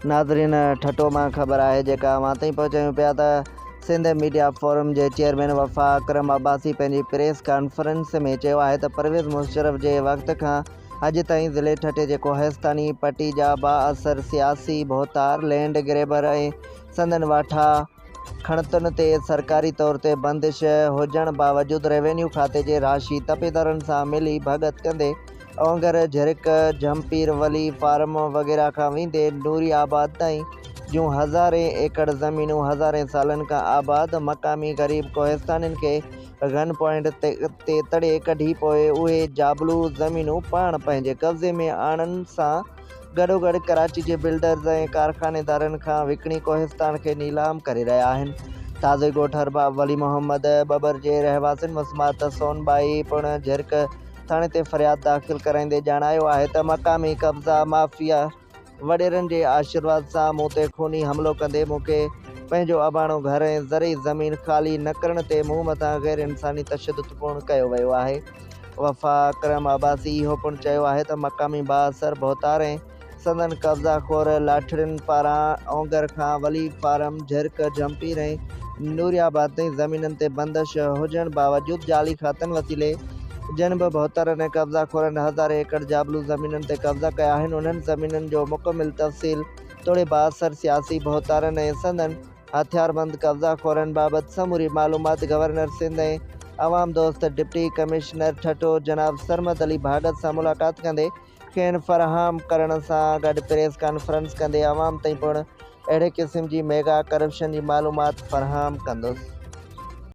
ناظرين ٺٽو مان خبر آهي جيڪا اوهان تائين پهچايون پيا ته سنڌ ميڊيا فورم جي چيئرمين وفا اڪرم عباسي پنهنجي پريس ڪانفرنس ۾ چيو آهي ته پرويز مشرف جي وقت کان اڄ تائين ضلعي ٺٽي جي ڪوهستاني پٽي جا بااثر سياسي ڀوتار، لينڊ گريبر ۽ سندن واٺا کڻتن تي سرڪاري طور تي بندش هجڻ باوجود روينيو کاتي جي راشي تپيدارن سان ملي ڀڳت ڪندي اونگر، جهرڪ، جهمپير ولي فارم وغيره کان ويندي نوري آباد تائين جون هزارين ايڪڙ زمينون هزارين سالن کان آباد مقامي غريب ڪوهستانين کي گن پوائنٽ تي تڙي ڪڍي پوء اهي جابلو زمينون پاڻ پنهنجي قبضي ۾ آڻڻ سان گڏوگڏ ڪراچي جي بلڊرز ۽ ڪارخانيدارن کان وڪڻي ڪوهستان کي نيلام ڪري رهيا آهن. تازو ئي ڳوٺ ارباب ولي محمد ٻٻر جي رهواسين مسمات سون ٻائي پڻ جهرڪ ٿاڻي تي فرياد داخل ڪرائيندي ڄاڻايو آهي ته مقامي قبضا مافيا وڏيرن جي آشيرواد سان مون تي خوني حملو ڪندي مون کي پنهنجو اباڻو گهر ۽ زرعي زمين خالي نه ڪرڻ تي مون مٿان غير انساني تشدد پڻ ڪيو ويو آهي. وفا اڪرم عباسي اهو پڻ چيو آهي ته مقامي بااثر ڀوتار ۽ سندن قبضا خور لاٺڙين پاران اونگر کان ولي فارم، جهرڪ، جهمپير ۽ نوري آباد تائين زمينن تي بندش هجڻ باوجود جعلي کاتن وسيلي جن به ڀوتارن ۽ قبضا خورن هزارين ايڪڙ جابلو زمينن تي قبضا ڪيا آهن انهن زمينن جو مڪمل تفصيل توڙي بااثر سياسي ڀوتارن ۽ سندن هٿياربند قبضا خورن بابت سموري معلومات گورنر سنڌ ۽ عوام دوست ڊپٽي ڪمشنر ٺٽو جناب سرمد علي ڀاڳت سان ملاقات ڪندي کين فراهم ڪرڻ سان گڏ پريس ڪانفرنس ڪندي عوام تائين پڻ اهڙي قسم جي ميگا ڪرپشن جي معلومات فراهم ڪندس.